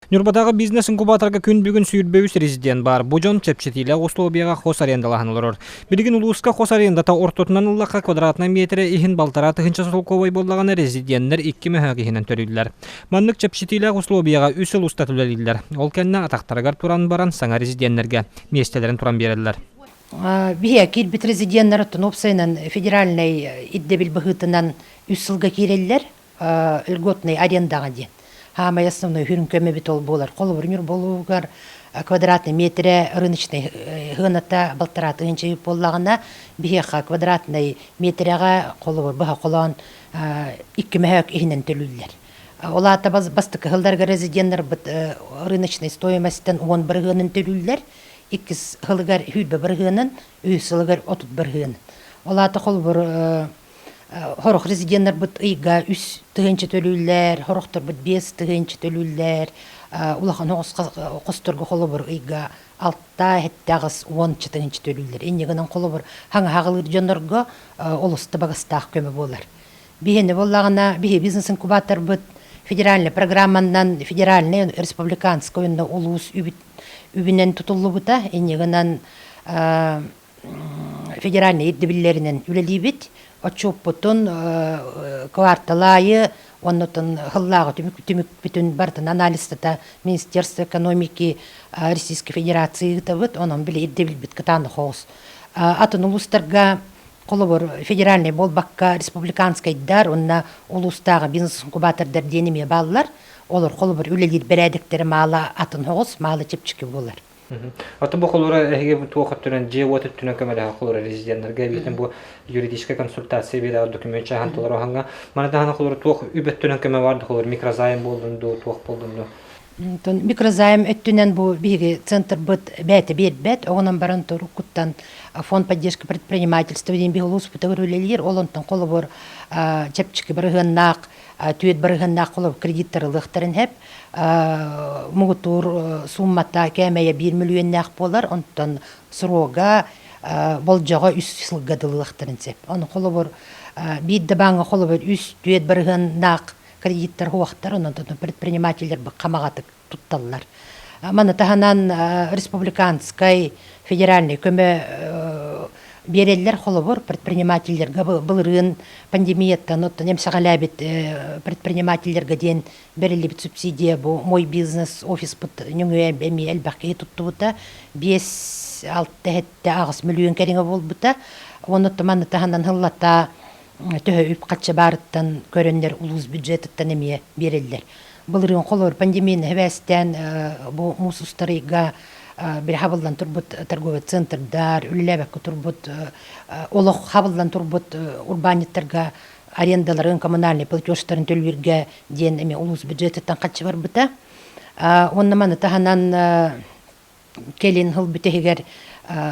Ньурбатааҕы бизнес-инкубаторга күн бүгүн 23 резидент баар. Бу дьон чэпчэтиилээх условияҕа хос арендалаһан олорор. Билигин улууска хос арендата ортотунан ыллахха квадратнай миэтэрэ иһин 1,5 солкуобай буоллаҕына резиденнэр 2 мөһөөк иһинэн төлүүллэр. Маннык чэпчэтиилээх условияҕа үс сыл устата үлэлииллэр. Ол кэннэ атахтарыгар туран баран саҥа резиденнэргэ миэстэлэрин туран биэрэллэр. Биһиэ киирбит резиденнэр оттон уопсайынан федеральнай ирдэбил быһыытынан үс сылга киирэллэр. Льготнай арендаҕа диэн. Хаамай основной үрүҥ көмөбүт ол буолар. Холобур, Ньурболуугар квадратный метрэ рыночный сыаната 1,5 тыһыынча буоллаҕына, биһиэхэ квадратный метрэҕэ холобур быһа холоон 2 мөһөөк иһинэн төлүүллэр. Ол аата бастакы сылларга резиденнэрбит рыночный стоимостьтан 10 бырыһыанын төлүүллэр, иккис сылыгар 20 бырыһыанын, үһүс сылыгар 30 бырыһыанын. Ол аата холобур Сорох резиденнэрбит ыйга 3 тыһыынча төлүүллэр, сорохторбут 5 тыһыынча төлүүллэр. Улахан хосторго холобур ыйга 6, 7, 8, 10 тыһыынча төлүүллэр. Инньэ гынан холобур хаҥа хаҕылыыр дьоннорго олус табыгастаах көмө буолар. Биһиэнэ буоллаҕына, биһи бизнес-инкубаторбыт федеральнай программанан федеральнай республиканскай уонна улуус үбүнэн тутуллубута. Инньэ гынан федеральнай ирдэбиллэринэн үлэлиибит. Отчуоппутун квартал аайы оннотон сыллааҕы түмүкпүтүн барытын анализтата Министерство экономики Российской Федерации ыытабыт. Онон били ирдэбилбит кытаанах оҕус. Атын улуустарга холобур федеральнай буолбакка республиканскайдар уонна улуустааҕы бизнес-инкубатордар диэн эмиэ бааллар. Олор холобур үлэлиир бэрээдэктэрэ маала атын оҕус, маала чэпчэки буолар. Оттон бу холура эһиги туох өттүнэн дьиэ-уот өттүнэн көмөлөһө холура резиденнэргэ эбиитин бу юридическай консультация биэрэр документ чааһын толороһоҥҥо маны таһынан холура туох үп өттүнэн көмө бар холура микрозайм буоллун дуу туох буоллун дуу. Онтон микрозайм өттүнэн бу биһиги центрбыт бэйэтэ биэрбэт, оҕонон баран туруккуттан фонд поддержки предпринимательства диэн биһи улууспутугар үлэлиир, ол онтон холобур чэпчэки бырыһыаннаах түөрт бырыһыаннаах холобур кредиттар ылыахтарын сөп. Муҥутуур сууммата кээмэйэ биир мөлүйүөннээх буолар, онтон срога болдьоҕо үс сылга дылылыахтарын сөп. Ону холобур биир да бааҥҥа холобур үс түөрт бырыһыаннаах кредиттар суохтар, онон предпринимателлэр хамаҕатык тутталлар. Маны таһынан республиканскай федеральнай көмө биэрэллэр холобур предпринимателлэргэ былырыын пандемияттан оттон эмсэҕэлээбит предпринимателлэргэ диэн бэриллибит субсидия бу мой бизнес офиспыт нөҥүө эмиэ элбэх киһи туттубута 5, 6, 7, 8 мөлүйүөн кэриҥэ буолбута. Уонна маны таһынан сыллата төһө үп харчы баарыттан көрөннөр улуус бюджетыттан эмиэ биэрэллэр. Былырыын холобур пандемияны сибээстээн бу муус устар ыйга били хабыллан турбут торговый центрдар, үлэлээбэккэ турбут олох хабыллан турбут урбаанньыттарга арендаларын, коммунальный платежтарын төлүүргэ диэн эмиэ улуус бюджетыттан харчы барбыта. Уонна маны таһынан кэлин сыл бүтэһигэр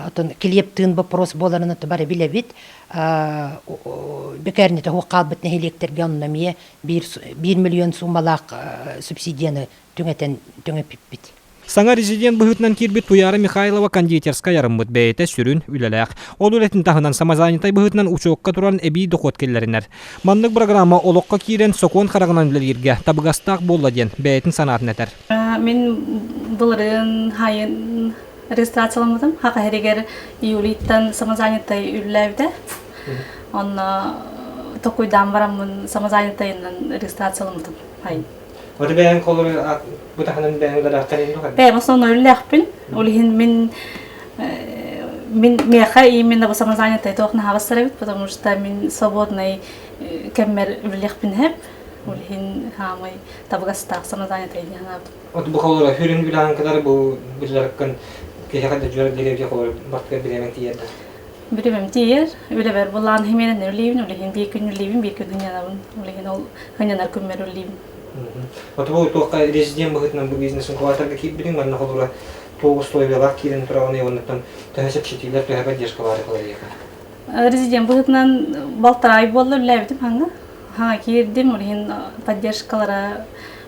отон килиэп тыын боппуруос буоларын ото бары билэбит. Бэкээрнэтэ суох хаалбыт нэһилиэктэргэ онно эмиэ 1 миллион суумалаах субсидияны түҥэтэн түҥэппиппит. Саҥа резидент быһыытынан киирбит Туйаара Михайлова кондитерскай арыммыт бэйэтэ сүрүн үлэлээх. Ол үлэтин таһынан самозанятай быһыытынан учуокка туран эбии дохуот киллэринэр. Маннык программа олоххо киирэн сокуон хараҕынан үлэлииргэ табыгастаах буолла диэн бэйэтин санаатын этэр. Мин былырыын хайын регистрацияламмытым. Хаха иһигэр июлиттан самозанятай үлэлээбитэ. Онно токуйдаан бараммын самозанятайынан регистрацияламмытым. Хайын. Оты бэйэҥ холору бу таһынан бэйэҥ үлэлээхтэр Бэйэм основной үлэлээхпин. Ол иһин мин мин миэхэ именно бу самозанятай туох наһаабастар эбит, потому что мин свободный кэммэр үлэлиэхпин сөп. Ол иһин хаамай табыгастаах самозанятай диэн санаабытым. От бу холоро хүрүн үлэҕин кытары бу билэркин киһиэхэ да дьүөр диэри холоро бартыгар бириэмэҥ тиийэр да. Бириэмэм тиийэр. Үлэбэр булаан химиэнэн үлэлиибин, үлэһин биир күн үлэлиибин, биир күн сынньанабын. Үлэһин ол сынньанар күммэр үлэлиибин. От бу туохха резидент быһыытынан бу бизнес инкубаторга киирбитиҥ манна холура туох условиялаах киирэн тураҕыный уоннаттан төһө чэпчэтиилэр, төһө поддержка баар холоруйака? Резидент быһыытынан балтараа ый буолла үлэлээбитим хаҥа. Хаҥа киирдим, ол иһин поддержкалара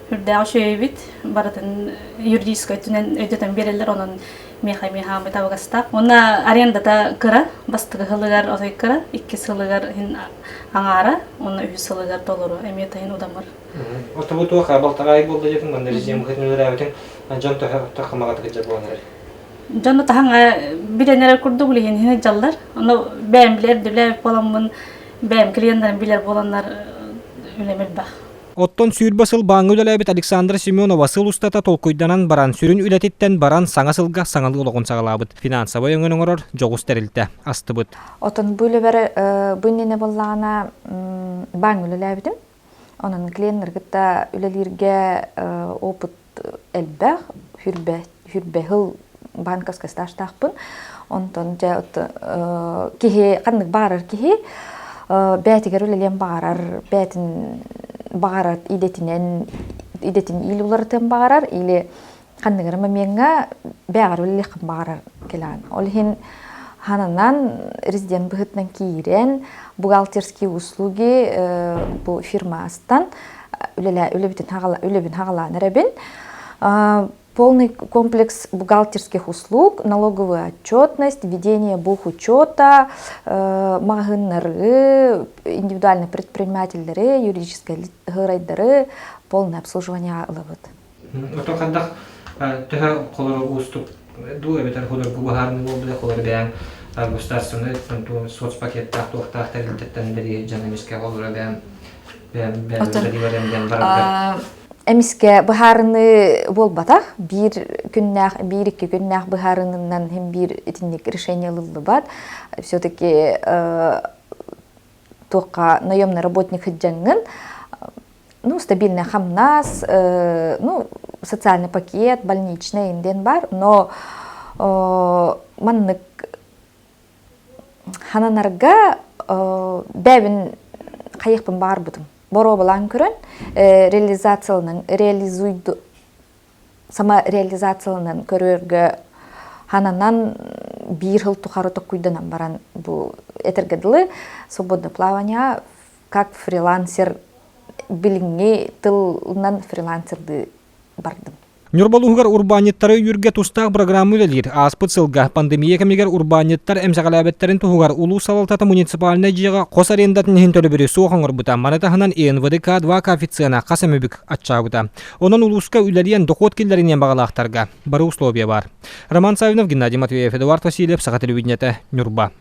үрдээх үчүгэйбит. Барытын юридическай өттүнэн өйдөтөн биэрэллэр, онон. Миэхэ эмиэ хааммыт табыгастаах. Уонна арендата кыра, бастакы сылыгар отой кыра, иккис сылыгар иһин аҥаара, уонна үһүс сылыгар толору эмиэ таһын удамыр. Отобу туох балтаҕай буолла диэтин манна резидент быһыытынан үлэлээбитин дьон төһө тахамаҕатык дьэ буолан эрэр. Дьону таһаҥа билэн эрэр курдук билигин иһин дьаллар. Ону бэйэм билэр билэр буоламмын, бэйэм клиеннэрим билэр буоланнар үлэм элбэх. Оттон 20 сыл бааҥҥа үлэлээбит Александра Семенова сыл устата толкуйданан баран, сүрүн үлэтиттэн баран саҥа сылга саҥалыы олоҕун саҕалаабыт. Финансовай өҥөнү оҥорор дьоҕус тэрилтэ астыбыт. Отон бу үлэбэр бу иннинэ буоллаҕына бааҥҥа үлэлээбитим. Онон клиеннары кытта үлэлииргэ опыт элбэх, хүрбэ, хүрбэ сыл банковскай стажтаахпын. Онтон дьэ киһи ханнык баҕарар киһи бэйэтигэр үлэлиэн баҕарар, бэйэтин баҕарар идэтинэн идэтин или уларытыан баҕарар, или ханнык эрэ момеҥҥа бэйэҕэр үлэлиэххин баҕарар кэлэҕин. Ол иһин хананан резидент быһыытынан киирэн бухгалтерские услуги бу фирма астан үлэбин хаҕалаан эрэбин. Полный комплекс бухгалтерских услуг, налоговая отчетность, ведение бухучета, маҕаһыыннары, индивидуальный предпринимателлэри, юридическай сырайдары полное обслуживание ылабыт. Ото хайдах төһө холоро уустук дуу эбэтэр худоргу быһаарыныы буолбута холоро бэйэҥ государственный соцпакеттаах туохтаах тэрилтэттэн бэри дьон эмискэ холоро бэйэм Эмискэ быһаарыныы буолбатах. Биир күннээх, биир-икки күннээх быһаарынынан иһин биир итинник решение ылыллыбат. Все-таки туохха наемный работник сылдьаҥҥын, ну, стабильный хамнас, ну, социальный пакет, больничный диэн бар, но маннык хананарга бэйэбин хайыахпын баҕарбытым. Боруобалаан көрөн, реализацияланан, реализуйду, самореализацияланан көрөргө хананан биир сыл тухары токкуйданан баран бу этэргэ дылы свободное плавание как фрилансер билиҥҥи тылынан фрилансердыы бардым. Ньурба улууһугар урбаанньыттары өйүүргэ тустаах бырагыраама үлэлиир. Ааспыт сылга пандемия кэмигэр урбаанньыттар эмсэҕэлээбэттэрин туһугар улуус салалтата муниципальнай дьиэҕэ хос арендатын иһин төлөбүрү суох оҥорбута. Маны таһынан НВДК-2 коэффициена хас эмэ бүк аччаабыта. Онон улууска үлэлиэн, дохуот киллэриниэн баҕалаахтарга бары условия баар. Роман Саввинов, Геннадий Матвеев, Эдуард Васильев, Саха телевидениетэ, Ньурба.